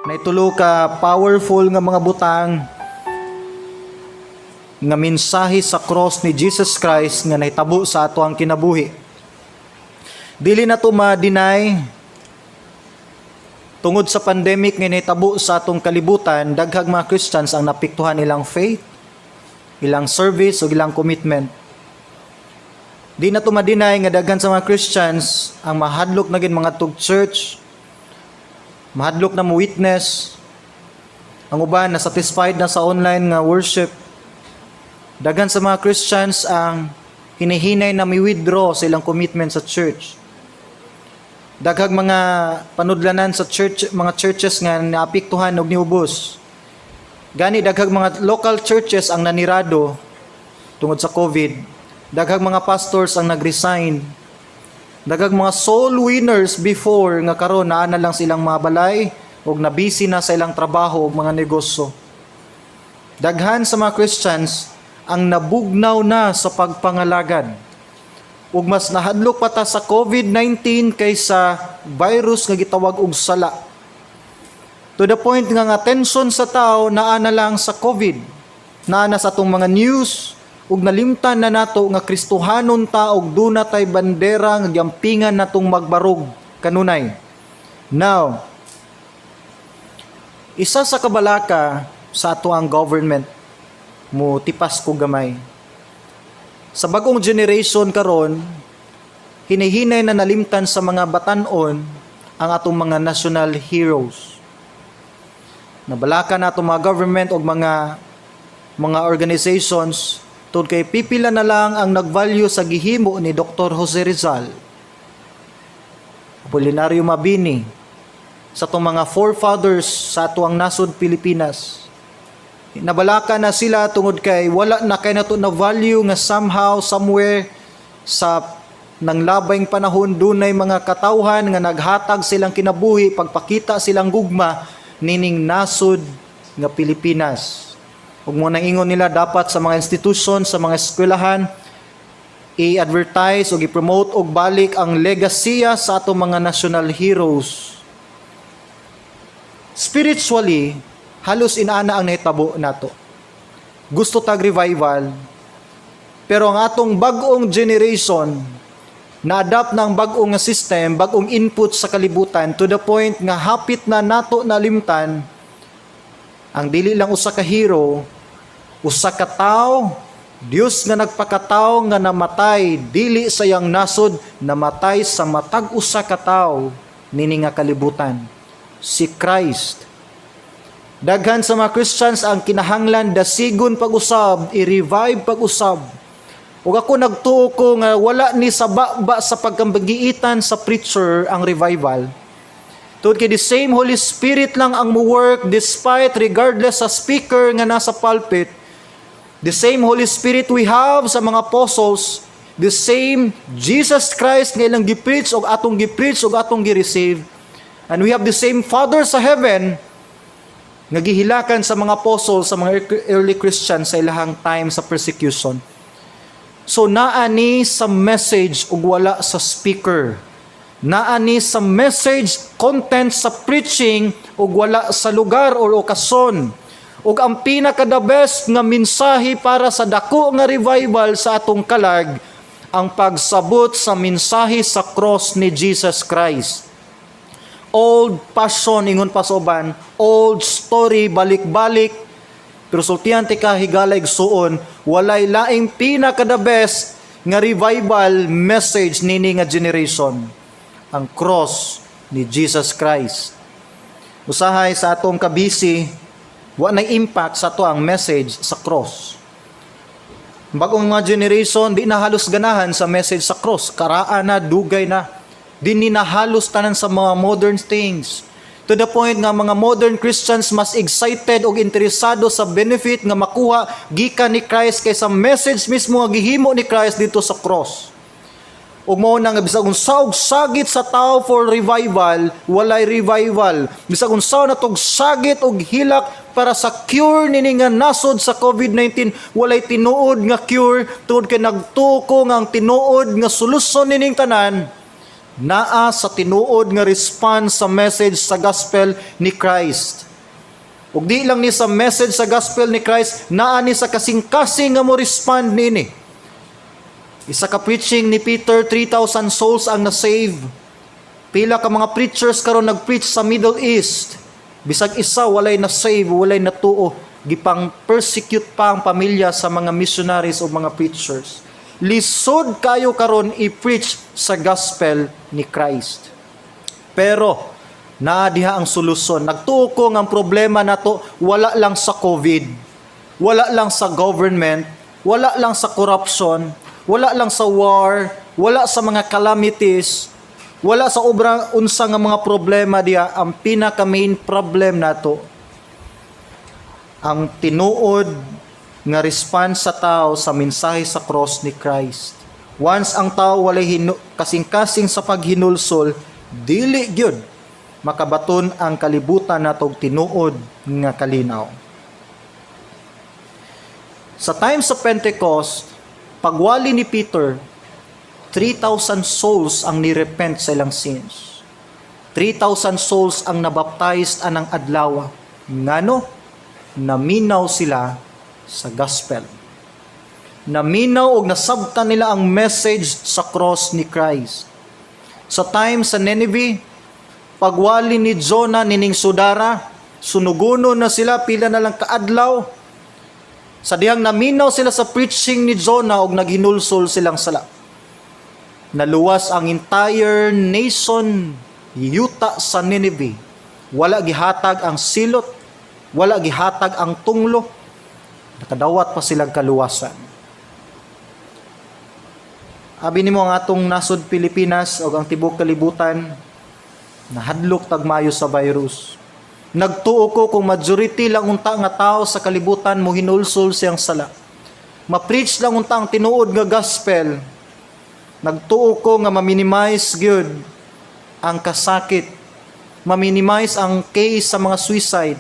Nay tulo ka powerful nga mga butang nga mensahe sa cross ni Jesus Christ nga nahitabo sa ato ang kinabuhi. Dili na to ma-deny, tungod sa pandemic nga nahitabo sa atong kalibutan, daghang mga Christians ang naapektuhan ilang faith, ilang service ug ilang commitment. Di na to ma-deny nga daghan sa mga Christians ang mahadlok na gid mangadtog church, mahadlok na mo witness. Ang uban na satisfied na sa online nga worship. Daghan sa mga Christians ang hinihinay na mi-withdraw sa ilang commitment sa church. Daghang mga panudlanan sa church, mga churches nga naapektuhan og niubos. Gani daghang mga local churches ang nanirado tungod sa COVID. Daghang mga pastors ang nag-resign. Daghang mga soul winners before nga karon naa na lang silang mga balay ug na-busy na sa ilang trabaho ug mga negosyo. Daghan sa mga Christians ang nabugnaw na sa pagpangalagad. Ug mas nahadlok pa ta sa COVID-19 kaysa virus nga gitawag og sala. To the point nga ang attention sa tao naa na lang sa COVID. Naa na sa atong mga news ug nalimtan na nato nga Kristohanon ta ug duna tay bandera nga giampingan natong magbarog kanunay. Now, isa sa kabalaka sa ato ang government, mo tipas ko gamay. Sa bagong generation karon, hinihinay na nalimtan sa mga batanon ang atong mga national heroes. Nabalaka na atong mga government o mga organizations tungod kay pipila na lang ang nag-value sa gihimo ni Dr. Jose Rizal, Apolinario Mabini, sa atong mga forefathers sa atuang nasod Pilipinas. Nabalaka na sila tungod kay wala na kay nato na value nga somehow, somewhere sa nang labayng panahon dunay mga katawhan nga naghatag silang kinabuhi pagpakita silang gugma nining nasod nga Pilipinas. Ug mo nang ingon nila, dapat sa mga institusyon, sa mga eskwelahan, i-advertise o i-promote og balik ang legasiya sa atong mga national heroes. Spiritually, halos inana ang nahitabo nato. Gusto tag revival, pero ang atong bag-ong generation na-adapt ng bag-ong nga system, bag-ong input sa kalibutan to the point nga hapit na nato nalimtan ang dili lang usa ka hero, usa ka tawo, Dios nga nagpakatawo nga namatay dili sa iyang nasod, namatay sa matag usa ka tawo nini nga kalibutan, si Christ. Daghan sa mga Christians ang kinahanglan dasigon pag-usab, i-revive pag-usab. Ug ako nagtuo ko nga wala ni sa ba sa pagkambagiitan sa preacher ang revival. Tungod kay the same Holy Spirit lang ang mo-work despite, regardless sa speaker nga nasa pulpit. The same Holy Spirit we have sa mga apostles, the same Jesus Christ nga ilang gi-preach og atong gi-preach og atong gi-receive. And we have the same Father sa heaven nga gihilakan sa mga apostles, sa mga early Christians sa ilahang time sa persecution. So naa ni sa message ug wala sa speaker. Naa ni sa message content sa preaching ug wala sa lugar or okasyon. Ug ang pinaka the best nga mensahe para sa dako nga revival sa atong kalag, ang pagsabot sa mensahe sa cross ni Jesus Christ. Old passion ingon pa sa uban, old story, balik-balik. Pero sultihan tika, higala, igsuon, walay laing pinaka the best nga revival message nini nga generation. Ang cross ni Jesus Christ. Usahay sa atong kabisi, wa na impact sa ato ang message sa cross. Bagong mga generation, di na halos ganahan sa message sa cross. Karaan na, dugay na. Di ni na halos tanan sa mga modern things. To the point nga mga modern Christians mas excited og interesado sa benefit nga makuha gikan ni Christ kaysa message mismo nga gihimo ni Christ dito sa cross. Ug mao na nga bisag unsa og sagit sa tao for revival, walay revival. Bisag unsa na tog sagit og hilak para sa cure nini nga nasod sa COVID-19, walay tinuod nga cure tungod kay nagtuo ko nga ang tinuod nga solusyon nining tanan Naa sa tinuod nga response sa message sa gospel ni Christ. Ug di lang ni sa message sa gospel ni Christ, naa ni sa kasing-kasing nga mo respond niini. Isa ka preaching ni Peter, 3,000 souls ang na-save. Pila ka mga preachers karon nag-preach sa Middle East. Bisag isa walay na-save, walay natuo. Gipang persecute pa ang pamilya sa mga missionaries o mga preachers. Lisod kayo karon i-preach sa gospel ni Christ. Pero naa diha ang solusyon. Nagtuo ko nga ang problema nato wala lang sa COVID, wala lang sa government, wala lang sa corruption, wala lang sa war, wala sa mga calamities, wala sa ubrang unsa nga mga problema diha. Ang pinaka main problem nato, ang tinuod nga response sa tao sa mensahe sa cross ni Christ. Once ang tao walay kasing-kasing sa paghinulsol, dili gyud makabaton ang kalibutan natog tinuod nga kalinaw. Sa time sa Pentecost, pagwali ni Peter, 3,000 souls ang ni-repent sa ilang sins. 3,000 souls ang nabaptized anang adlaw. Ngano? Naminaw sila sa gospel. Naminaw og nasabtan nila ang message sa cross ni Christ. Sa time sa Nineveh, pagwali ni Jonah nining sudara, sunugonon na sila, pila na lang kaadlaw. Sa dihang naminaw sila sa preaching ni Jonah og naghinulsol silang sala. Naluwas ang entire nation yuta sa Nineveh. Wala gihatag ang silot, wala gihatag ang tunglo. Nakadawat pa silang kaluwasan. Abi nimo ang atong nasod Pilipinas o ang tibuok kalibutan, nahadlok tag mayo sa virus. Nagtuo ko kung majority lang unta nga tao sa kalibutan mo hinulsol siyang sala. Ma-preach lang unta ang tinuod nga gospel. Nagtuo ko nga ma-minimize gyud ang kasakit. Ma-minimize ang case sa mga suicide.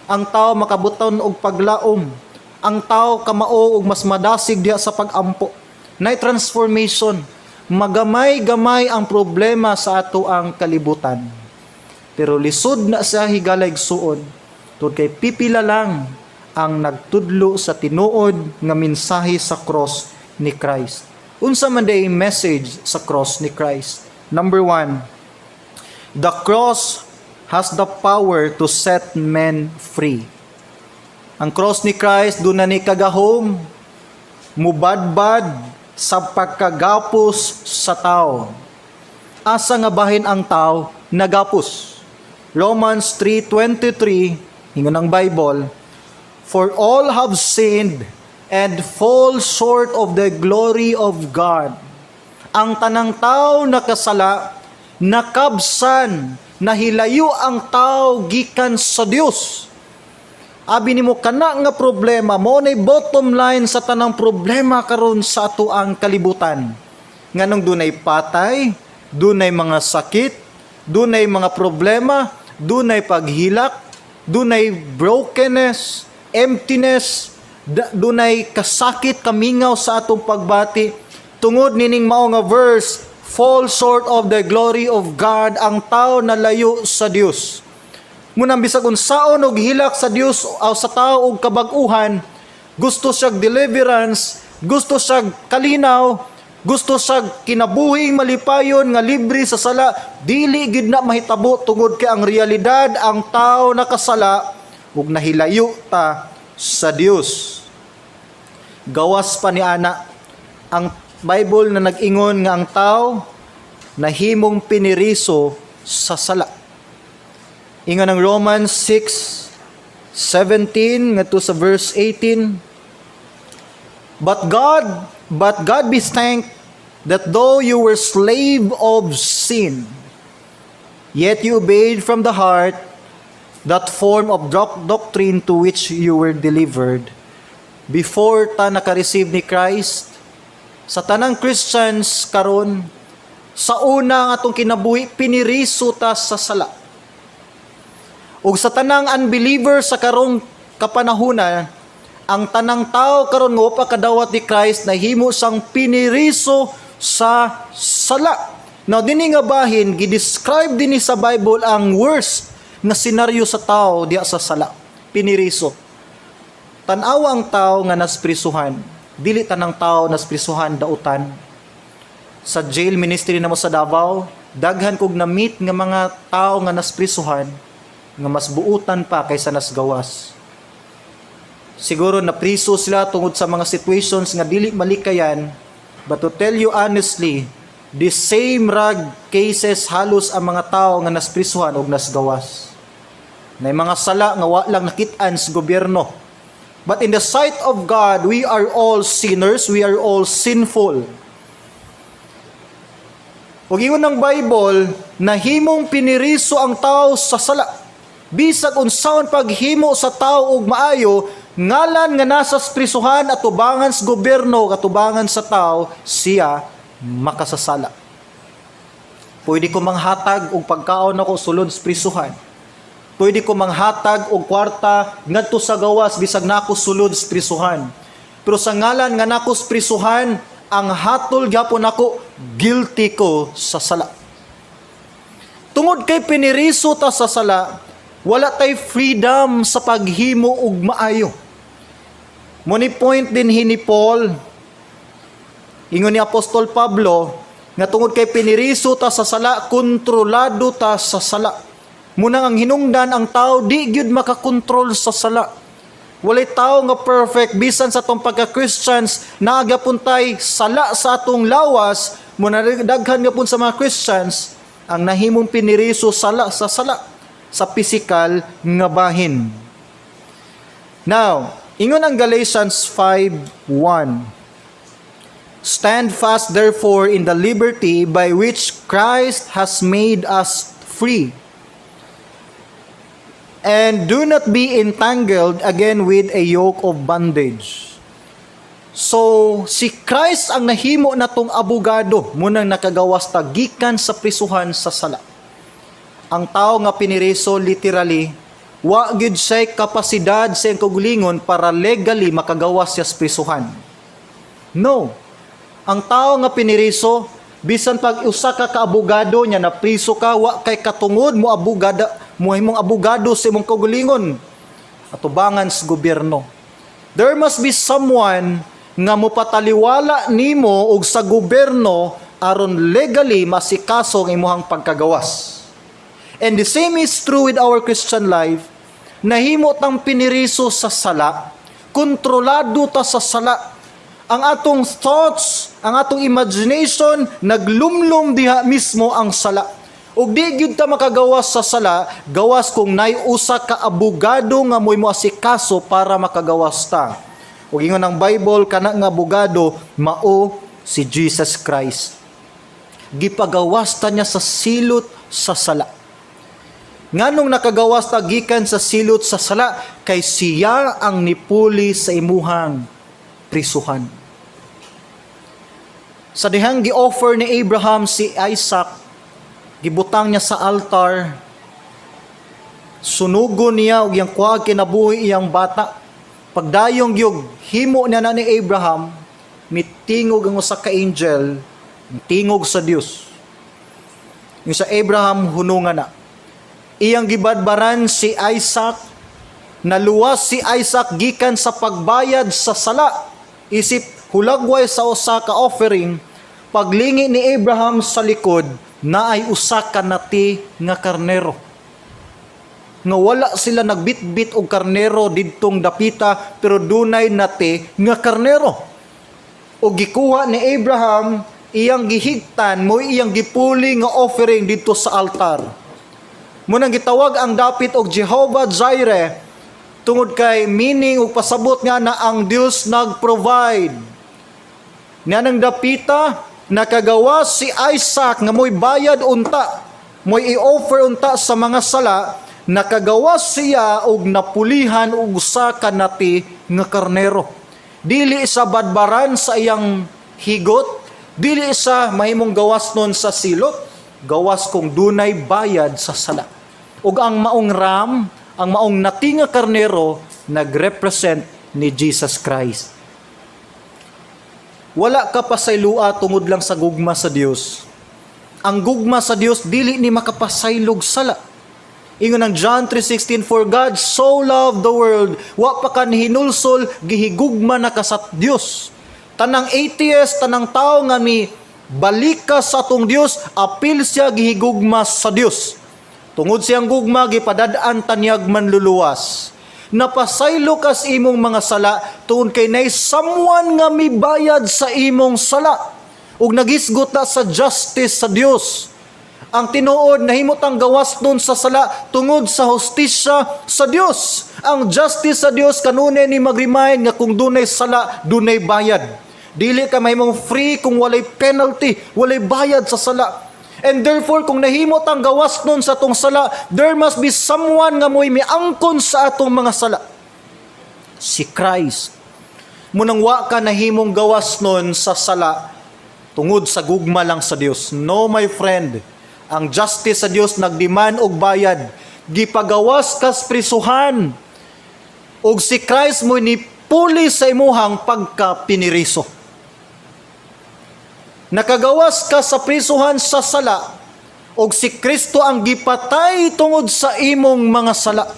Ang tao makabuton og paglaom. Ang tao kamao og mas madasig diha sa pag-ampo. Nay transformation. Magamay-gamay ang problema sa ato ang kalibutan. Pero lisod na siya higala, igsuon. Tungod kay pipila lang ang nagtudlo sa tinuod nga mensahe sa cross ni Christ. Unsa man day message sa cross ni Christ? Number one, the cross has the power to set men free. Ang cross ni Christ duna ni kagahom mubadbad sa pagkagapos sa tao. Asa nga bahin ang tao nagapos? Romans 3:23, ingon ang Bible, "For all have sinned and fall short of the glory of God." Ang tanang tao nakasala, nakabsan, nahilayo ang tao gikan sa Dios. Abi nimo kana nga problema mo nay bottom line sa tanang problema karon sa ato ang kalibutan. Nganong dunay patay, dunay mga sakit, dunay mga problema, dunay paghilak, dunay brokenness, emptiness, dunay kasakit, kamingaw sa atong pagbati. Tungod nining mao nga verse, fall short of the glory of God, ang tao nalayo sa Dios. Munang bisag unsaon og hilak sa Dios o sa tao og kabag-uhan, gusto siyag deliverance, gusto siyag kalinaw, gusto siyag kinabuhing malipayon nga libre sa sala, dili gid na mahitabo tungod kay ang realidad, ang tao nakasala ug nahilayo ta sa Dios. Gawas pa ni ana, ang Bible na nag-ingon nga ang tao nahimong piniriso sa sala. Ingon ang Romans 6:17 ngadto sa verse 18, "But God be thanked that though you were slave of sin, yet you obeyed from the heart that form of doctrine to which you were delivered." Before ta naka-receive ni Christ, sa tanang Christians karon, sa una ang atong kinabuhi piniriso ta sa sala. Ug sa tanang unbeliever sa karong kapanahona, ang tanang tao karon nga wa pa kadawat ni Christ, nahimo sang piniriso sa sala. Now, dini nga bahin, gi-describe dinhi sa Bible ang worst nga senaryo sa tao diya sa sala. Piniriso. Tan-awa ang tao nga nasprisuhan. Dili tanang tao nasprisuhan dautan. Sa jail ministry namo sa Davao, daghan kog na-meet nga mga tao nga nasprisuhan nga mas buutan pa kaysa nasgawas. Siguro napriso sila tungod sa mga situations nga dili malikayan, but to tell you honestly, the same rag cases halos ang mga tao nga nasprisuhan og nasgawas. Nay mga sala nga wa lang nakit-an sa gobyerno. But in the sight of God, we are all sinners, we are all sinful. Ug ingon ng Bible, nahimong piniriso ang tao sa sala. Bisag unsaon paghimo sa tao og maayo, ngalan nga nasa prisuhan atubangan sa gobyerno, atubangan sa tao, siya makasasala. Pwede ko manghatag og pagkaon ako sulod sa prisuhan. Pwede ko manghatag og kwarta ngadto sa gawas bisag nako sulod sa prisuhan. Pero sa ngalan nga nako sa prisuhan, ang hatol gyapon nako, guilty ko sa sala. Tungod kay piniriso ta sa sala, wala tay freedom sa paghimo og maayo. Mao ni point dinhi ni Paul, ingon ni Apostol Pablo, nga tungod kay piniriso ta sa sala, kontrolado ta sa sala. Munang ang hinungdan, ang tao di gyud makakontrol sa sala. Walay tao nga perfect. Bisan sa atong pagka-Christians, naa gyapon tay sala sa atong lawas. Muna daghan gyapon sa mga Christians ang nahimong piniriso sala sa sala sa physical nga bahin. Now, ingon ang Galatians 5:1. "Stand fast therefore in the liberty by which Christ has made us free. And do not be entangled again with a yoke of bondage." So, si Christ ang nahimo natong abogado, munang nakagawas ta gikan sa prisuhan sa sala. Ang tao nga piniriso, literally, wa gyud siya kapasidad sa iyang kaugalingon para legally makagawas siya sa prisuhan. No. Ang tao nga piniriso, bisan pag usa ka kaabogado niya na priso ka, wa kay katungod mo abogada, mo himong abogado sa imong kaugalingon atubangan sa gobyerno. There must be someone nga mopataliwala nimo og sa gobyerno aron legally masikaso ang imuhang pagkagawas. And the same is true with our Christian life. Nahimo tang piniriso sa sala, kontrolado ta sa sala. Ang atong thoughts, ang atong imagination, naglumlum diha mismo ang sala. Ug di gyud ta makagawas sa sala, gawas kung nay usa ka abogado nga mo'y moasikaso para makagawas ta. Ug ingon ang Bible, kana nga abogado mao si Jesus Christ. Gipagawas ta niya sa silot sa sala. Nganong nakagawas ta gikan sa silot sa sala? Kay siya ang nipuli sa imuhang prisuhan. Sa dihang gi-offer ni Abraham si Isaac, gibutang niya sa altar, sunugon niya og iyang kuha kinabuhi iyang bata. Pagdayong gyud himo niya na ni Abraham, mitingog ang usa ka angel, tingog sa Dios. Yung sa Abraham, "Hununga na." Iyang gibadbaran si Isaac, naluwas si Isaac gikan sa pagbayad sa sala. Isip hulagway sa usa ka offering, paglingi ni Abraham sa likod, naay usa ka nati nga karnero. Nga wala sila nagbitbit og karnero didtong dapita, pero dunay nati nga karnero. O gikuha ni Abraham, iyang gihigtan mo, iyang gipuli nga offering didto sa altar. Munang gitawag ang dapit og Jehovah Jireh tungod kay meaning ug pasabot nga na ang Dios nag-provide. Niya nang dapita nakagawa si Isaac nga mo'y bayad unta, mo'y i-offer unta sa mga sala, nakagawa siya og napulihan og usa ka nati nga karnero. Dili sa badbaran sa iyang higot, dili sa mahimong gawas nun sa silot, gawas kung dunay bayad sa sala. Ug ang maong ram, ang maong nati nga karnero, nagrepresent ni Jesus Christ. Wala ka pasaylua tungod lang sa gugma sa Dios. Ang gugma sa Dios dili ni makapasaylog sala. Ingon ang John 3:16, "For God so loved the world," wa pa ka hinulsol, gihigugma na ka sa Dios. Tanang atheist, tanang tao nga ni balik ka sa atong Dios, apil siya gihigugma sa Dios. Tungod siyang gugma, gipadad-an ta niyag Manluluwas. Napasaylo ka sa imong mga sala tungod kay nay someone nga mibayad sa imong sala ug nagisgot na sa justice sa Dios. Ang tinuod, nahimo tang gawas nun sa sala tungod sa hustisya sa Dios. Ang justice sa Dios kanunay ni mag-remind nga kung dunay sala, dunay bayad. Dili ka mahimong free kung walay penalty, walay bayad sa sala. And therefore, kung nahimo tang gawas nun sa atong sala, there must be someone nga mo'y miangkon sa atong mga sala. Si Christ. Munang wa ka nahimong gawas nun sa sala tungod sa gugma lang sa Dios. No, my friend. Ang justice sa Dios nagdemand og bayad. Gipagawas kas prisuhan. Og si Christ mo ni puli sa imuhang pagkapiniriso. Nakagawas ka sa prisuhan sa sala og si Kristo ang gipatay tungod sa imong mga sala.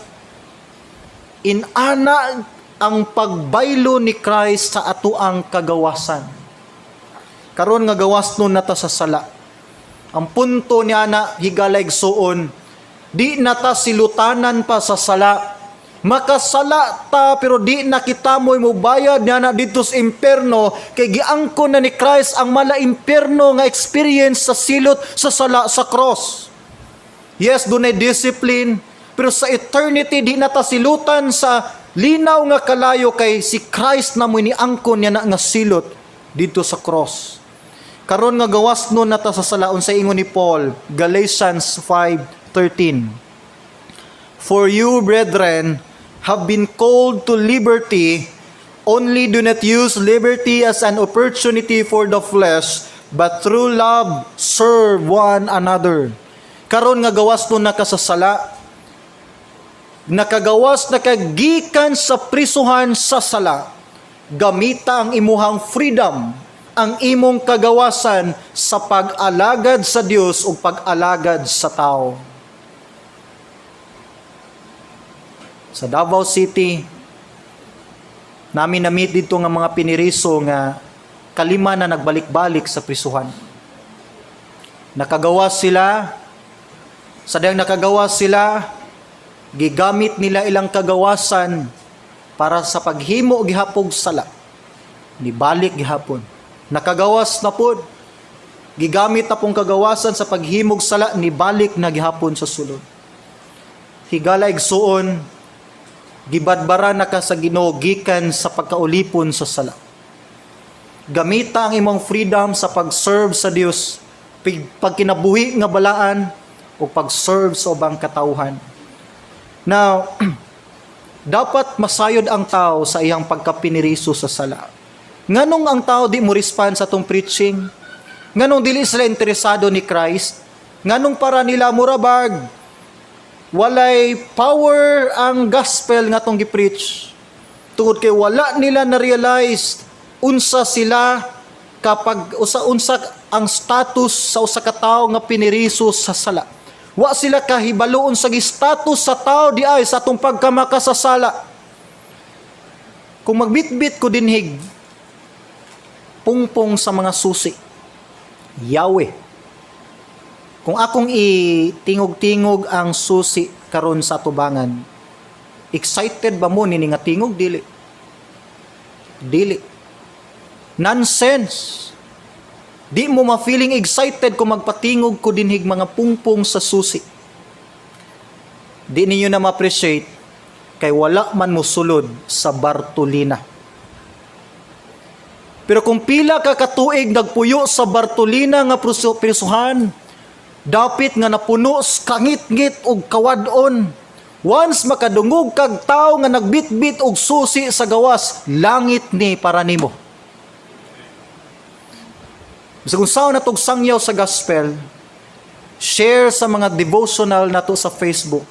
Inana ang pagbaylo ni Christ sa atoang kagawasan. Karon nga gawas nun nata sa sala. Ang punto ni ana, higala igsuon, di nata silutanan pa sa sala. Makasala ta pero di na kita mo'y mubayad niya na dito sa imperno kay giangkon na ni Christ ang mala imperno nga experience sa silot sa sala sa cross. Yes, dunay discipline, pero sa eternity di na ta silutan sa linaw nga kalayo kay si Christ na mo'y niangkon niya na nga silot dito sa cross. Karon nga gawas nun na ta sa sala, unsay ingon ni Paul? Galatians 5:13. "For you, brethren, have been called to liberty, only do not use liberty as an opportunity for the flesh, but through love serve one another." Karon nga gawas nun na ka sa sala, nakagawas na ka gikan sa prisuhan sa sala, gamita ang imuhang freedom, ang imong kagawasan sa pag-alagad sa Dios ug pag-alagad sa tao. Sa Davao City, namin na-meet dito nga mga piniriso nga kalima na nagbalik-balik sa prisuhan. Nakagawa sila, sa dayang nakagawa sila, gigamit nila ilang kagawasan para sa paghimo gihapog sala. Nibalik gihapon. Nakagawas na pod. Gigamit na pong kagawasan sa paghimog sala, nibalik na gihapon sa sulod. Higala igsuon, gibadbara na ka sa Ginoo gikan sa pagkaulipon sa sala. Gamita ang imong freedom sa pag-serve sa Dios, pagkinabuhi nga balaan o pag-serve sa ubang katawhan. Now, dapat masayod ang tao sa iyang pagkapiniriso sa sala. Nganong ang tao di mo respond sa atong preaching? Nganong dili sila interesado ni Christ? Nganong para nila murabag walay power ang gospel nga atong gi-preach? Tungod kay wala nila na-realize unsa sila kapag usa unsa ang status sa usa ka tawo nga piniriso sa sala. Wa sila kahibalo unsa gi status sa tao di ay sa atong pagkamakasasala. Kung magbitbit ko dinhig pungpong sa mga susi, Yahweh. Kung akong itingog-tingog ang susi karon sa tubangan, excited ba mo nini nga tingog? Dili. Dili. Nonsense. Di mo ma-feeling excited kung magpatingog ko dinhig mga pungpong sa susi. Di ninyo na ma-appreciate kay wala man mo sulod sa Bartolina. Pero kung pila ka katuig nagpuyo sa Bartolina nga prisuhan, dapit nga napuno sa kangit-ngit og kawad-on. Once makadungog kag tawo nga nagbitbit og susi sa gawas, langit ni para nimo. Bisag unsaon natog sangyaw sa gospel, share sa mga devotional nato sa Facebook.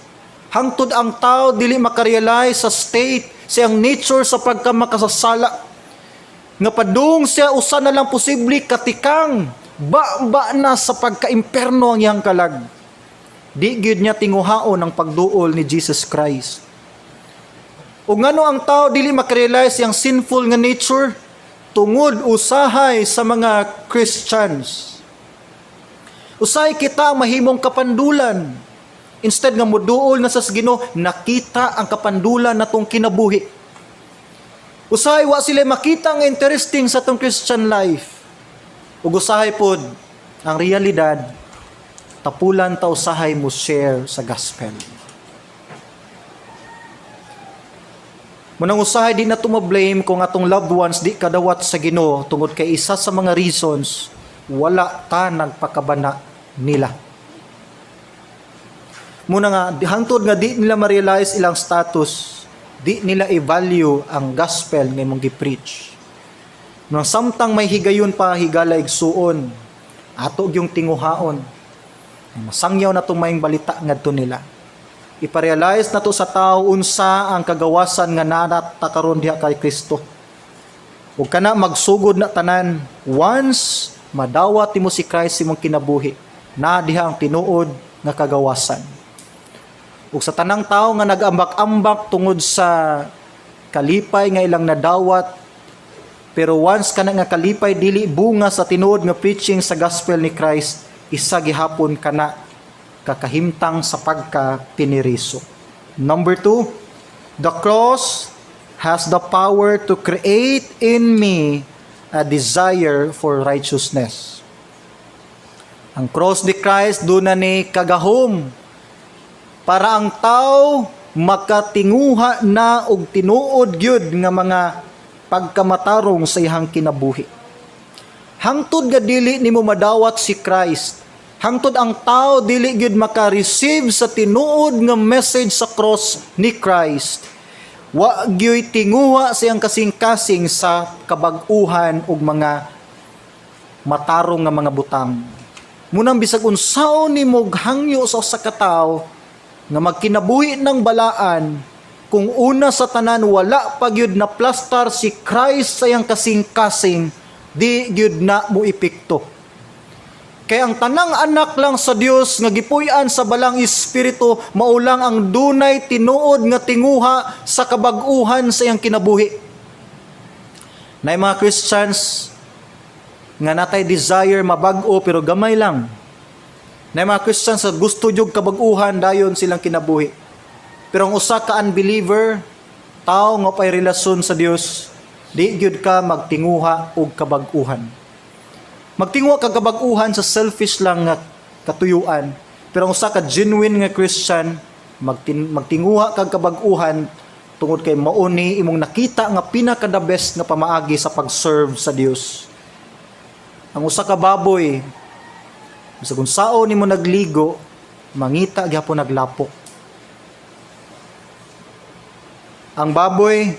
Hangtod ang tao dili makarealize sa state, siyang nature sa pagkamakasasala. Nga padung siya usa na lang posible katikang. Ba-ba na sa pagka-imperno ang iyang kalag. Di gyud niya tinguhaon ang pagduol ni Jesus Christ. Ug ngano ang tao dili makarealize yang sinful nga nature? Tungod usahay sa mga Christians. Usahay kita ang mahimong kapandulan. Instead nga muduol na sa Ginoo, nakita ang kapandulan natong kinabuhi. Usahay wa sila makita ang interesting sa atong Christian life. Ug usahay pod ang realidad, tapulan ta usahay mo share sa gospel. Munang usahay di na blame kung atong loved ones di kadawat sa Ginoo tungod kay isa sa mga reasons, wala ta nagpakabana nila. Muna nga hangtod nga di nila ma-realize ilang status, di nila i-value ang gospel nga imong gi-preach. Nang samtang may higayon pa, higala igsuon, ato gyung tinguhaon. Masangyaw na itong maayong balita ngadto nila. Iparealize na to sa tao unsa ang kagawasan nga naa ta karon diha kay Kristo. Ug kana magsugod na tanan once madawat nimo si Christ imong kinabuhi, na diha ang tinuod nga kagawasan. Ug sa tanang tao nga nag-ambak-ambak tungod sa kalipay nga ilang nadawat, pero once kana nga kalipay dili bunga sa tinuod nga preaching sa gospel ni Christ, isa gihapon kana kakahimtang sa pagka piniriso. Number two, the cross has the power to create in me a desire for righteousness. Ang cross ni Christ duna ni kagahom para ang tao makatinguha na og tinuod gyud nga mga pagkamatarong sa iyang kinabuhi. Hangtod nga dili nimo madawat si Christ, hangtod ang tao dili gyud maka-receive sa tinuod nga message sa cross ni Christ, wa gyuy tinguha sa iyang kasing-kasing sa kabag-uhan ug mga matarong nga mga butang. Munang bisag unsaon nimo hangyo sa usa ka tawo nga magkinabuhi ng balaan, kung una sa tanan wala pa gyud na plastar si Christ sa iyang kasing-kasing, di gyud na mo epekto. Kay ang tanang anak lang sa Dios nga gipuy-an sa Balaang Espiritu mao lang ang dunay tinuod nga tinguha sa kabag-uhan sa iyang kinabuhi. Nay mga Christians nga natay desire mabag-o pero gamay lang. Nay mga Christians sa gusto jud kabag-uhan dayon silang kinabuhi. Pero ang usa ka unbeliever, tao nga pay relasyon sa Dios, di gyud ka magtinguha og kabag-uhan. Magtinguha ka kabag-uhan sa selfish lang nga katuyuan. Pero ang usa ka genuine nga Christian, magtinguha kag kabag-uhan tungod kay mao ni imong nakita nga pinaka the best nga pamaagi sa pag-serve sa Dios. Ang usa ka baboy, bisag unsaon nimo nagligo, mangita gyapon naglapok. Ang baboy,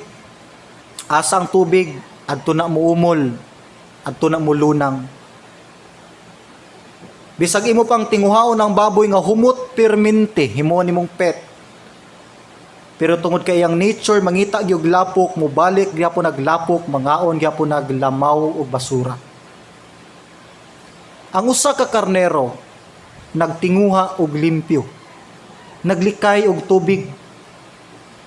asa ang tubig, adto na muumol, adto na mulunang. Bisag imo pang tinguhaon ang baboy nga humot permente, himuon nimong pet. Pero tungod kay iyang nature mangita gyud lapok, mobalik gyapon naglapok, mangaon gyapon naglamaw og basura. Ang usa ka karnero nagtinguha og limpyo. Naglikay og tubig.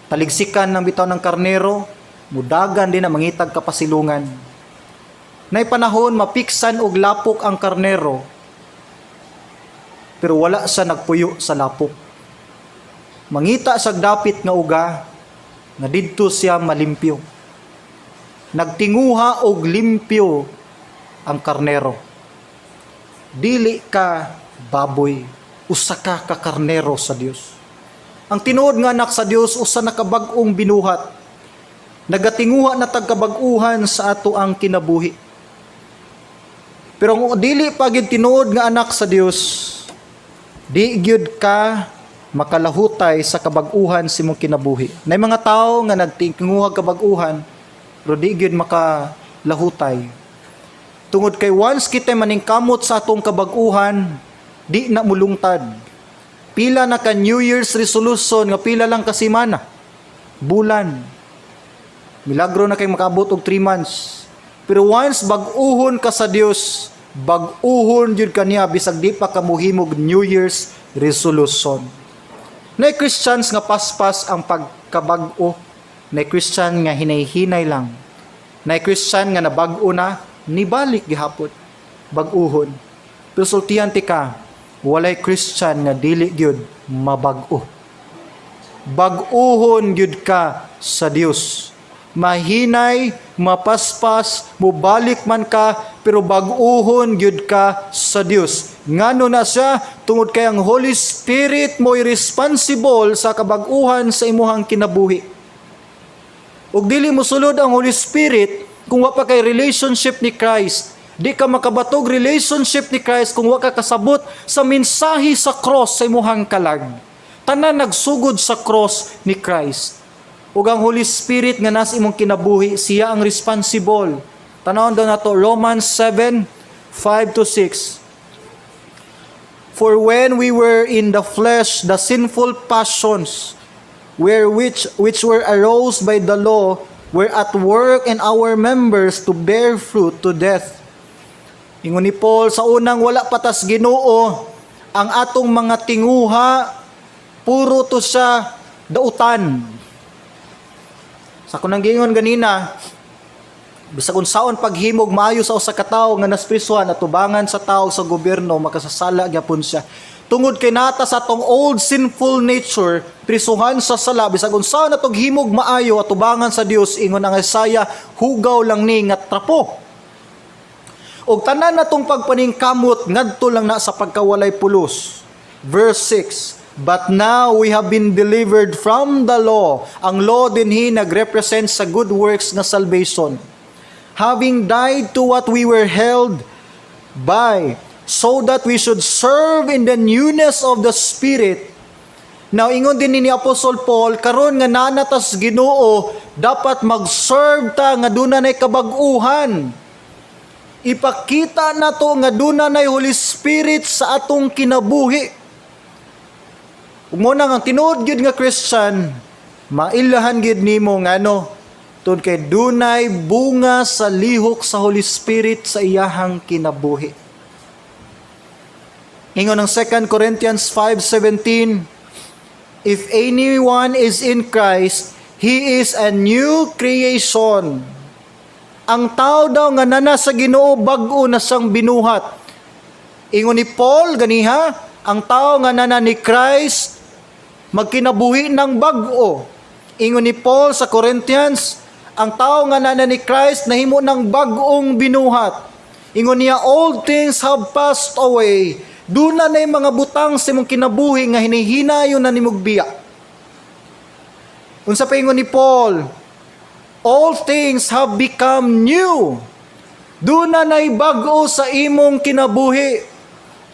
Taligsikan ng bitaw ng karnero, mudagan din na mangitag kapasilungan. Nay panahon mapiksan og lapok ang karnero, pero wala siya nagpuyo sa lapok. Mangita sa dapit nga uga, nga didto siya malimpyo. Nagtinguha og limpyo ang karnero. Dili ka baboy, usa ka ka karnero sa Dios. Ang tinuod nga anak sa Dios usa na ka bag-ong binuhat. Nagatinguha na tag kabag-uhan sa ato ang kinabuhi. Pero kung dili pa gyud tinuod nga anak sa Dios, di gyud ka makalahutay sa kabag-uhan sa imong kinabuhi. Nay mga tawo nga nagtinguha kabag-uhan pero di gyud makalahutay. Tungod kay once kita maningkamot sa atong kabag-uhan, di na mulungtad. Pila na ka New Year's resolution nga pila lang ka semana, bulan. Milagro na kay makaabot og 3 months. Pero once bag-uhon ka sa Dios, Bag-uhon gyud kaniya bisag di pa ka mohimog New Year's resolution. Nay Christians nga paspas ang pagkabag-o. Nay Christian nga hinay-hinay lang. Nay Christian nga nabag-o na, nibalik gihapon. Bag-uhon. Pero sultihan tika, walay Christian nga dili gyud mabag-o. Bag-uhon gyud ka sa Dios. Mahinay, mapaspas, mubalik man ka, pero bag-uhon gyud ka sa Dios. Ngano na siya? Tungod kay ang Holy Spirit mo'y responsible sa kabag-uhan sa imuhang kinabuhi. Ug dili mo sulod ang Holy Spirit kung wa pa kay relationship ni Christ. Di ka makabatog relationship ni Christ kung wa ka kasabot sa mensahe sa cross sa imuhang kalag. Tanan nagsugod sa cross ni Christ. Ug ang Holy Spirit nga nasa imong kinabuhi, siya ang responsible. Tanawon daw nato Romans 7, 5 to 6. "For when we were in the flesh, the sinful passions, were which were aroused by the law, were at work in our members to bear fruit to death." Ingon ni Paul, sa unang wala pa tas Ginoo, ang atong mga tinguha, puro to sa dautan. Sa kunang giingon ganina, bisag unsaon paghimog maayo sa usa ka tawo nga nasprisuhan atubangan sa tao sa gobyerno, makasasala gyapon siya. Tungod kay nata sa atong old sinful nature, prisuhan sa sala, bisag unsaon atong himog maayo atubangan sa Dios, ingon ang Isaiah, hugaw lang ni nga trapo. Og tanan natong pagpaningkamot ngadto lang na sa pagkawalay pulos. Verse 6, "But now we have been delivered from the law." Ang law dinhi nagrepresent sa good works nga salvation. "Having died to what we were held by, so that we should serve in the newness of the Spirit." Now, ingon din ni Apostle Paul, karon nga nanatas Ginoo, dapat mag-serve ta nga duna nay kabag-uhan. Ipakita nato nga duna nay Holy Spirit sa atong kinabuhi. Ug mo nang ang tinuod gyud nga Christian, mailahan gyud nimo ngano tungod kay dunay bunga sa lihok sa Holy Spirit sa iyahang kinabuhi. Ingon ang 2 Corinthians 5:17, "If anyone is in Christ, he is a new creation." Ang tao daw nga nana sa Ginoo, bag-o na siyang binuhat. Ingon ni Paul ganiha, ang tao nga nana ni Christ magkinabuhi ng bag-o. Ingon ni Paul sa Corinthians, ang tao nga nana ni Christ nahimo ng bag-ong binuhat. Ingon niya, "All things have passed away." Duna na mga butang sa imong kinabuhi nga hinihinayon na nimog biya. Unsa pa ingon ni Paul? "All things have become new." Duna na'y bag-o sa imong kinabuhi.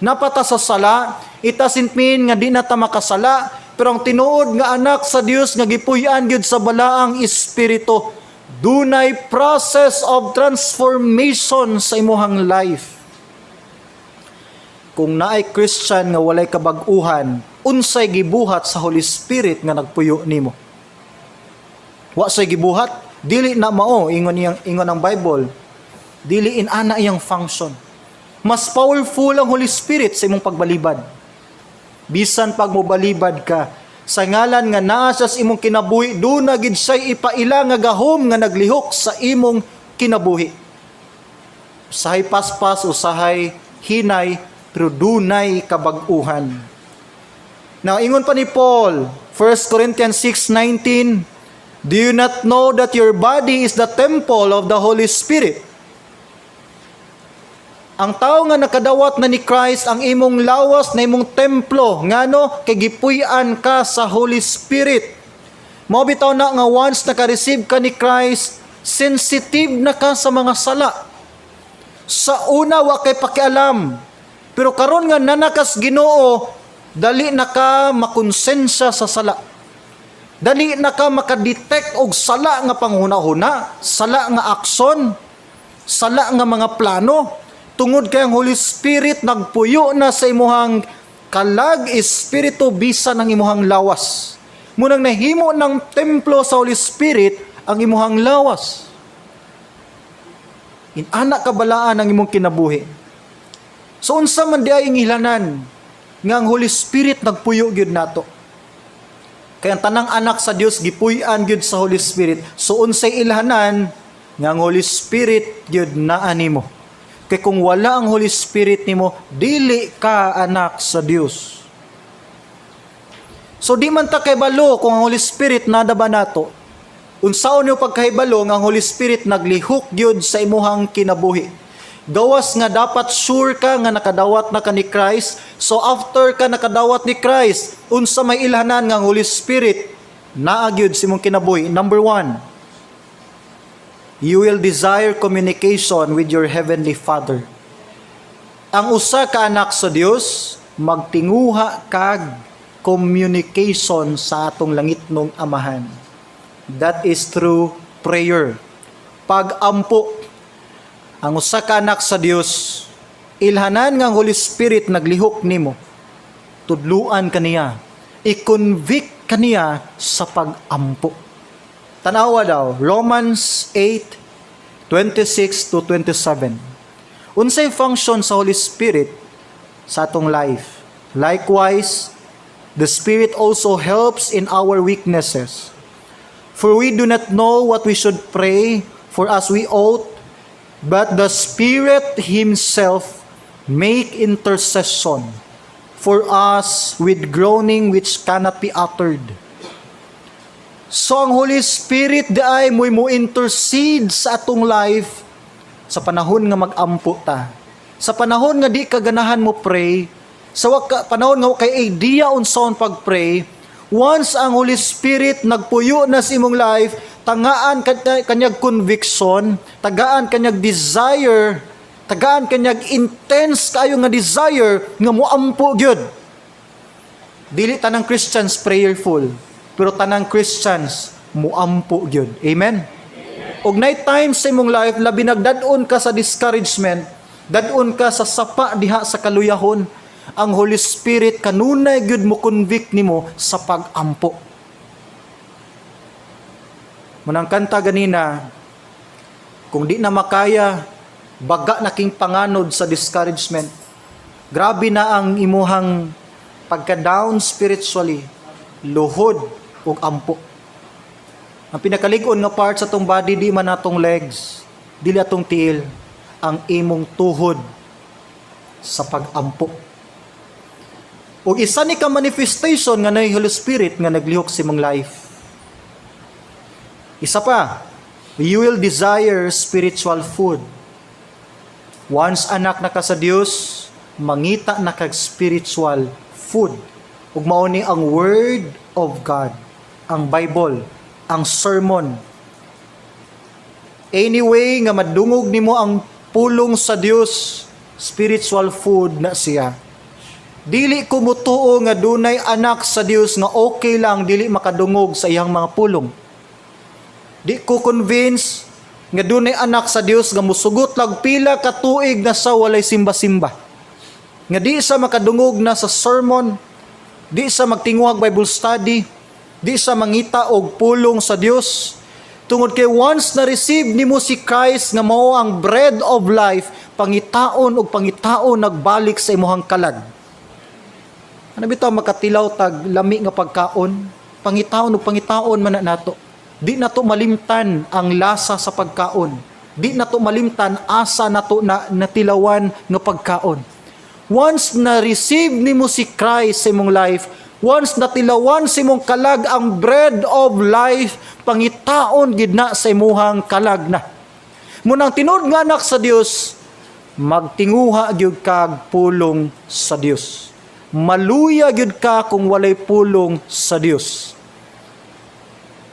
Napata sa sala, it doesn't mean nga di na ta makasala, pero ang tinuod nga anak sa Dios nga gipuy-an gyud sa balaang espiritu, dunay process of transformation sa imuhang life. Kung naay Christian nga walay kabag-uhan, unsay gibuhat sa Holy Spirit nga nagpuyo nimo? Wa say gibuhat, dili na mao ingon niyang ingon ang Bible. Dili in ana iyang function. Mas powerful ang Holy Spirit sa imong pagbalibad. Bisan pag mobalibad ka, sa ngalan nga naa siya sa imong kinabuhi, duna gid siya'y ipaila nga gahom nga naglihok sa imong kinabuhi. Usahay paspas, usahay hinay, pero dunay kabag-uhan. Now, ingon pa ni Paul, 1 Corinthians 6:19, "Do you not know that your body is the temple of the Holy Spirit?" Ang tao nga nakadawat na ni Christ, ang imong lawas na imong templo, ngano kay gipuy-an ka sa Holy Spirit. Mao bitaw na nga once naka-receive ka ni Christ, sensitive na ka sa mga sala. Sa una wa kay pakialam. Pero karon nga nanakas Ginoo, dali na ka makonsensya sa sala. Dali na ka makadetect og sala nga panghuna-huna, sala nga aksyon, sala nga mga plano. Tungod kay ang Holy Spirit nagpuyo na sa imuhang kalag, espiritu, bisan ang imuhang lawas. Munang nahimo ng templo sa Holy Spirit ang imuhang lawas. Inana kabalaan ang imong kinabuhi. So unsa man diay ang ilhanan nga ang Holy Spirit nagpuyo gyud nato? Kay ang tanang anak sa Dios gipuy-an gyud sa Holy Spirit. So unsay ilhanan nga ang Holy Spirit gyud naa nimo? Kay kung wala ang Holy Spirit nimo, dili ka anak sa Dios. So di man ta kahibalo kung ang Holy Spirit naa ba nato. Unsaon nimo pagkahibalo nga ang Holy Spirit naglihok gyud sa imuhang kinabuhi? Gawas nga dapat sure ka nga nakadawat na ka ni Christ. So after ka nakadawat ni Christ, unsa may ilhanan nga ang Holy Spirit naa gyud sa imong kinabuhi? Number one, you will desire communication with your Heavenly Father. Ang usa ka anak sa Dios magtinguha kag communication sa atong langitnong Amahan. That is through prayer. Pag-ampo. Ang usa ka anak sa Dios, ilhanan nga ang Holy Spirit naglihok nimo. Tudluan kaniya, i-convict kaniya sa pag-ampo. Tanawa daw, Romans 8:26 to 27. Unsay function sa Holy Spirit sa atong life? "Likewise, the Spirit also helps in our weaknesses. For we do not know what we should pray for as we ought, but the Spirit Himself make intercession for us with groaning which cannot be uttered." So ang Holy Spirit diay mo'y mo intercede sa atong life sa panahon nga mag-ampo ta. Sa panahon nga di ka ganahan mo pray, sa panahon nga wa kay idea unsaon pag-pray, once ang Holy Spirit nagpuyo na sa imong life, tagaan kanyag conviction, tagaan kanyag desire, tagaan kanyag intense kayo nga desire nga moampo gyud. Dili tanang Christians prayerful, pero tanang Christians muampo gyud. Amen. Og night times sa imong life, labi nagdad-on ka sa discouragement, dad-on ka sa sapa diha sa kaluyahon, ang Holy Spirit kanunay gyud mo convict nimo sa pag-ampo. Munang kanta ganina, kung di na makaya, baga na king panganod sa discouragement. Grabe na ang imuhang pagka-down spiritually, luhod ug ampo. Ang pinakalig-on nga part sa atong body, di man atong legs, dili atong tiil, ang imong tuhod sa pag-ampo. Ug isa ni ka manifestation nga naay Holy Spirit nga naglihok sa imong life. Isa pa, you will desire spiritual food. Once anak na ka sa Dios, mangita na kag spiritual food. Ug mao ni ang Word of God, ang Bible, ang sermon. Anyway nga madungog nimo ang pulong sa Dios, spiritual food na siya. Dili ko mutuo nga dunay anak sa Dios nga okay lang dili makadungog sa iyang mga pulong. Di ko convince nga dunay anak sa Dios nga musugot lag pila ka tuig na sa walay simba-simba. Nga di sa makadungog na sa sermon, di sa magtinguhag Bible study, di sa mangita og pulong sa Dios. Tungod kay once na receive nimo si Christ nga mao ang bread of life, pangitaon og pangitaon nagbalik sa imuhang kalag. Ano bitaw makatilaw tag lami nga pagkaon? Pangitaon og pangitaon man na nato. Di nato malimtan ang lasa sa pagkaon. Di nato malimtan asa nato na natilawan nga pagkaon. Once na receive nimo si Christ sa imong life, once natilawan sa imong kalag ang bread of life, pangitaon gid na sa imuhang kalag na. Munang tinuod nga anak sa Dios, magtinguha gyud kag pulong sa Dios. Maluya gyud ka kung walay pulong sa Dios.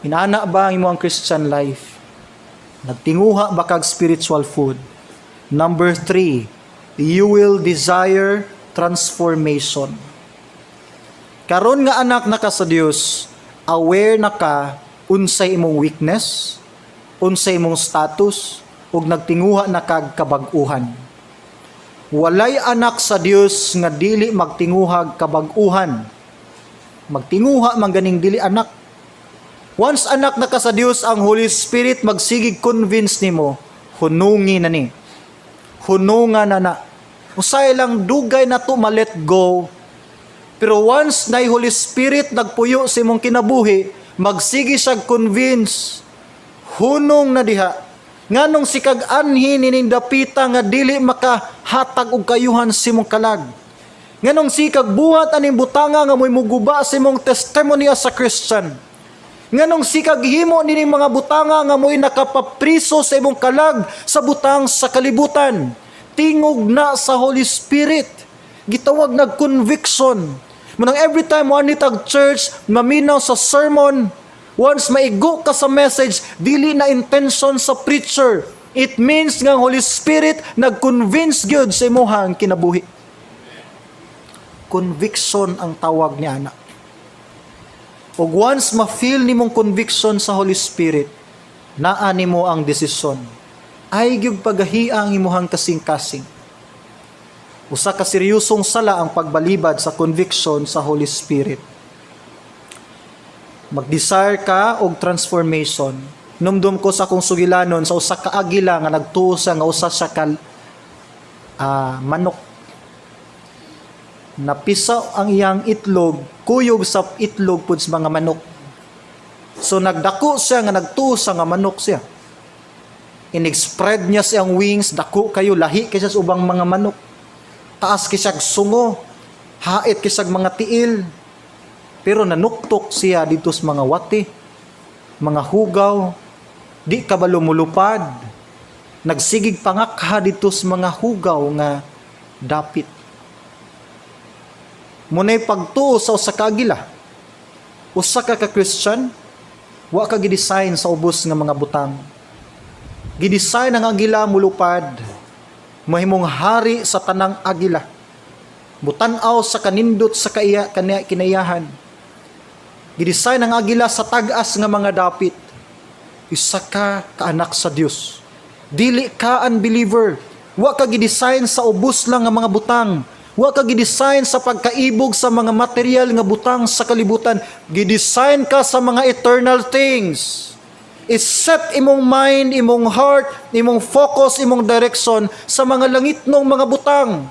Inana ba ang imong Christian life? Nagtinguha ba kag spiritual food? Number three, you will desire transformation. Karon nga anak na ka sa Dios, aware na ka unsay imong weakness, unsay imong status, ug nagtinguha na kag kabag-uhan. Walay anak sa Dios nga dili magtinguhag kabag-uhan. Magtinguha man ganing dili anak. Once anak na ka sa Dios, ang Holy Spirit magsigig convince nimo, hunungi na ni. Hununga na na. Usay lang dugay na to ma-let go. Pero once na Holy Spirit nagpuyo sa imong kinabuhi, magsige siya convince. Hunong na diha. Nganong sikag anhi nining dapita nga dili makahatag og kayuhan sa imong kalag? Nganong sikag buhat aning butanga nga mo'y muguba sa imong testimony as a Christian? Nganong sikag himo nining mga butanga nga mo'y nakapapriso sa imong kalag sa butang sa kalibutan? Tingog na sa Holy Spirit. Gitawag nag conviction. Munang every time mo tag church, maminaw sa sermon, once maigo ka sa message, dili na intention sa preacher. It means nga ang Holy Spirit nag-convince gyud sa imuhang kinabuhi. Conviction ang tawag ni ana. Ug once ma-feel nimong conviction sa Holy Spirit, naa nimo ang desisyon. Ay gyud pagahia ang imuhang kasing-kasing. Usa ka seryosong sala ang pagbalibad sa conviction sa Holy Spirit. Mag-desire ka og transformation. Numdum ko sa akong sugilanon sa usa ka agila nga nagtuo siya nga usa siya ka manok. Napisa ang iyang itlog, kuyog sa itlog pud sa mga manok. So nagdako siya nga nagtuo sa nga manok siya. Inig-spread niya siyang wings, dako kayo, lahi kay siya sa ubang mga manok. Taas kay siya sungo, hait kay siya mga tiil. Pero nanuktok siya dito sa mga wati, mga hugaw, di kabalo mulupad. Nagsigig pangakha dito sa mga hugaw nga dapit. Muna'y pagtuo sa usa ka agila. Usa ka ka Christian, wa ka gidesign sa ubos nga mga butang. Gidesign ang agila mulupad, mahimong hari sa tanang agila. Mutan-aw sa kanindot sa kaiya, kanya, kinayahan. Gidesign ang agila sa tag-as nga mga dapit. Isa ka kaanak sa Dios. Dili ka unbeliever. Wa ka gidesign sa ubos lang nga mga butang. Wa ka gidesign sa pagkaibog sa mga material nga butang sa kalibutan. Gidesign ka sa mga eternal things. I-set imong mind, imong heart, imong focus, imong direction sa mga langitnong mga butang.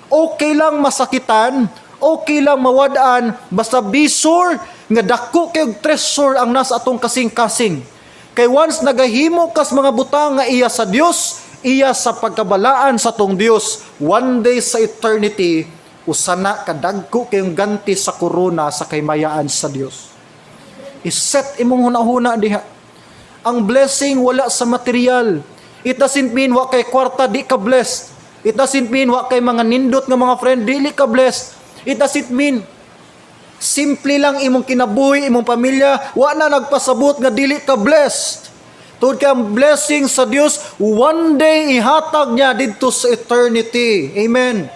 Okay lang masakitan, okay lang mawad-an, basta be sure nga dako kay treasure ang nasa atong kasing-kasing. Kay once nagahimo kas mga butang nga iya sa Dios, iya sa pagkabalaan sa atong Dios, one day sa eternity, usa na kadagko kayong ganti sa korona sa kaymayaan sa Dios. I-set imong hunahuna diha. Ang blessing wala sa material. It doesn't mean wa kay kwarta, di ka blessed. It doesn't mean wa kay mga nindot nga mga friend, dili ka blessed. It doesn't mean simple lang imong kinabuhi, imong pamilya, wa na nagpasabot nga dili ka blessed. Tungod kay ang blessing sa Dios, one day ihatag niya didto sa eternity. Amen.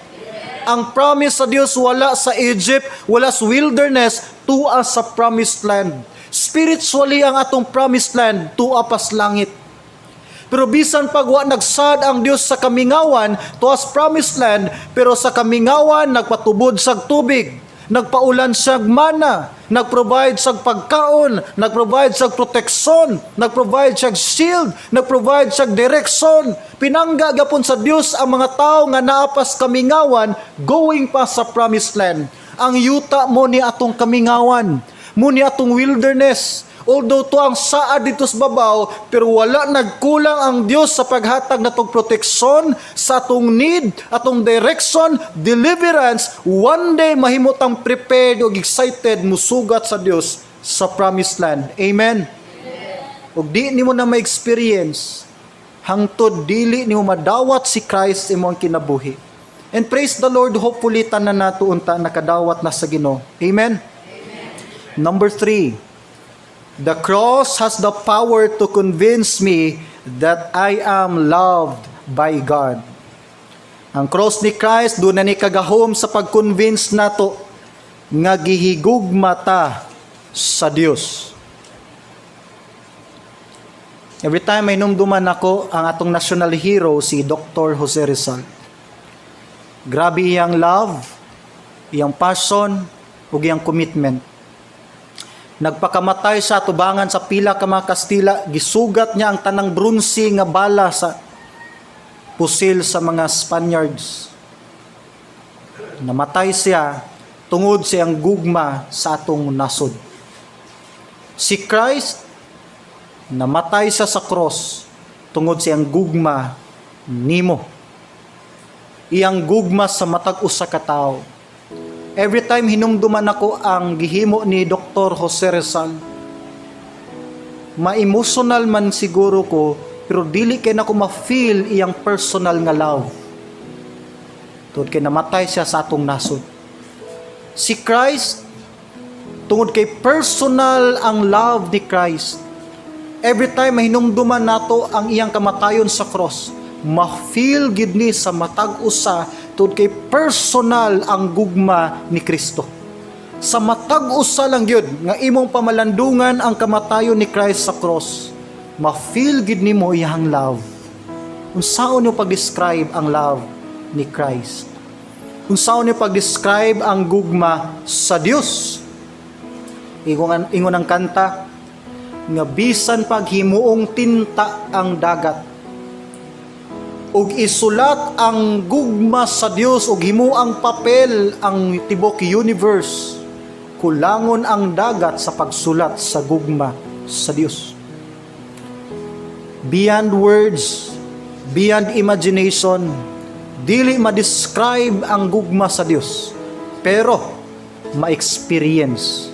Ang promise sa Dios wala sa Egypt, wala sa wilderness, tua sa promised land. Spiritually, ang atong promised land, tua pas langit. Pero bisan pag wa nagsad ang Dios sa kamingawan tuas promised land, pero sa kamingawan nagpatubod sa tubig, nagpaulan siyag mana, nagprovide siyag pagkaon, nagprovide siyag proteksyon, nagprovide siyag shield, nagprovide siyag direction. Pinangga gapon sa Dios ang mga tao nga naa pas kamingawan going pa sa promised land. Ang yuta mao ni atong kamingawan, mao ni atong wilderness. Although to ang saad dito sa babaw, pero wala nagkulang ang Dios sa paghatag natong proteksyon sa atong need, atong direction, deliverance. One day mahimo tang prepared ug excited musugat sa Dios sa promised land. Amen. Ug di nimo na ma-experience hangtod dili nimo madawat si Christ imong kinabuhi. And praise the Lord, hopefully tanan nato unta nakadawat na sa Ginoo. Amen. Number 3, the cross has the power to convince me that I am loved by God. Ang cross ni Christ duna ni kagahom sa pag-convince nato nga gihigugma ta sa Dios. Every time may numduman ako ang atong national hero, si Dr. Jose Rizal. Grabe iyang love, iyang passion, ug iyang commitment. Nagpakamatay sa tubangan sa pila ka mga Kastila, gisugat niya ang tanang bronze nga bala sa pusil sa mga Spaniards. Namatay siya tungod sa iyang gugma sa atong nasod. Si Christ, namatay siya sa cross tungod sa iyang gugma nimo. Iyang gugma sa matag usa ka tawo. Every time hinumduman ako ang gihimo ni Dr. Jose Rizal, ma-emotional man siguro ko, pero dili kay nako ma-feel iyang personal nga love. Tungod kay namatay siya sa atong nasod. Si Christ, tungod kay personal ang love ni Christ, every time mahinumduman nato ang iyang kamatayon sa cross, ma-feel gid ni sa matag usa tungod kay personal ang gugma ni Kristo. Sa matag usa lang gyud nga imong pamalandungan ang kamatayon ni Christ sa cross, ma-feel gid nimo iyang love. Unsaon niyo pag-describe ang love ni Christ? Unsaon niyo pag-describe ang gugma sa Dios? Ingon ang kanta nga bisan paghimuong tinta ang dagat ug isulat ang gugma sa Dios ug himuang papel ang tibok universe, kulangon ang dagat sa pagsulat sa gugma sa Dios. Beyond words, beyond imagination, dili ma-describe ang gugma sa Dios, pero ma-experience.